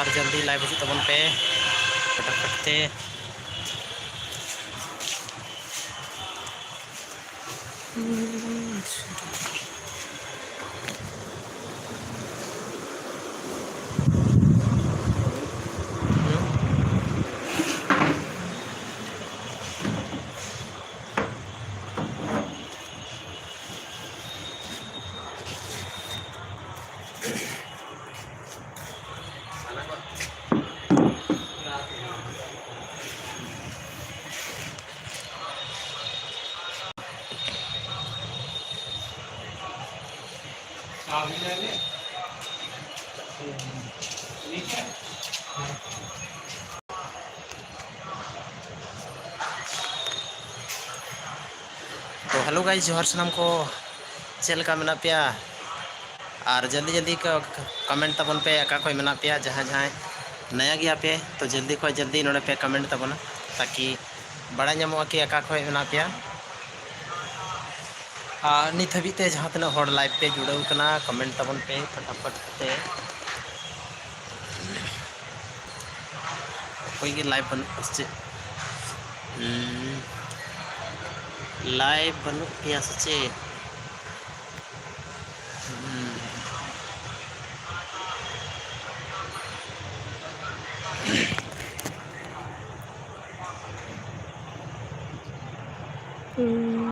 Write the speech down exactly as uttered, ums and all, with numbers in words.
ᱟᱨ ᱡᱚᱞᱫᱤ live ᱦᱤᱡᱩᱜ ᱛᱟᱵᱚᱱ ᱯᱮ ᱯᱷᱟᱴᱟᱯᱷᱟᱴ ᱛᱮ᱾ ᱛᱚ hello guys, ᱡᱚᱦᱟᱨ ᱥᱟᱱᱟᱢ ᱠᱚ, ᱪᱮᱫ ᱞᱮᱠᱟ ᱢᱮᱱᱟᱜ ᱯᱮᱭᱟ? ᱟᱨ ᱡᱚᱞᱫᱤ ᱡᱚᱞᱫᱤ ᱠᱚ comment ᱛᱟᱵᱚᱱ ᱯᱮ, ᱚᱠᱟ ᱠᱷᱚᱱ ᱢᱮᱱᱟᱜ ᱯᱮᱭᱟ, ᱡᱟᱦᱟᱸᱭ ᱡᱟᱦᱟᱸᱭ ᱱᱟᱭᱟ ᱜᱮᱭᱟ ᱯᱮ, ᱛᱚ ᱡᱚᱞᱫᱤ ᱠᱷᱚᱱ ᱡᱚᱞᱫᱤ ᱱᱚᱰᱮ ᱯᱮ comment ᱛᱟᱵᱚᱱᱟ, ᱛᱟᱠᱤ ᱵᱟᱲᱟᱭ ᱧᱟᱢᱚᱜᱼᱟ ᱠᱤ ᱚᱠᱟ ᱠᱷᱚᱱ ᱢᱮᱱᱟᱜ ᱯᱮᱭᱟ᱾ ᱟᱨ ᱱᱤᱛ ᱦᱟᱹᱵᱤᱡ ᱛᱮ ᱡᱟᱦᱟᱸ ᱛᱤᱱᱟᱹᱜ ᱦᱚᱲ live ᱯᱮ ᱡᱩᱲᱟᱹᱣ ᱠᱟᱱᱟ, comment ᱛᱟᱵᱚᱱ ᱯᱮ ᱯᱷᱟᱴᱟᱯᱷᱟᱴ ᱛᱮ᱾ ᱚᱠᱚᱭ ᱜᱮ live ᱵᱟᱹᱱᱩᱜ ᱠᱚᱣᱟ ᱥᱮ ᱪᱮᱫ? ᱦᱩᱸ, live ᱵᱟᱹᱱᱩᱜ ᱯᱮᱭᱟ ᱥᱮ ᱪᱮᱫ?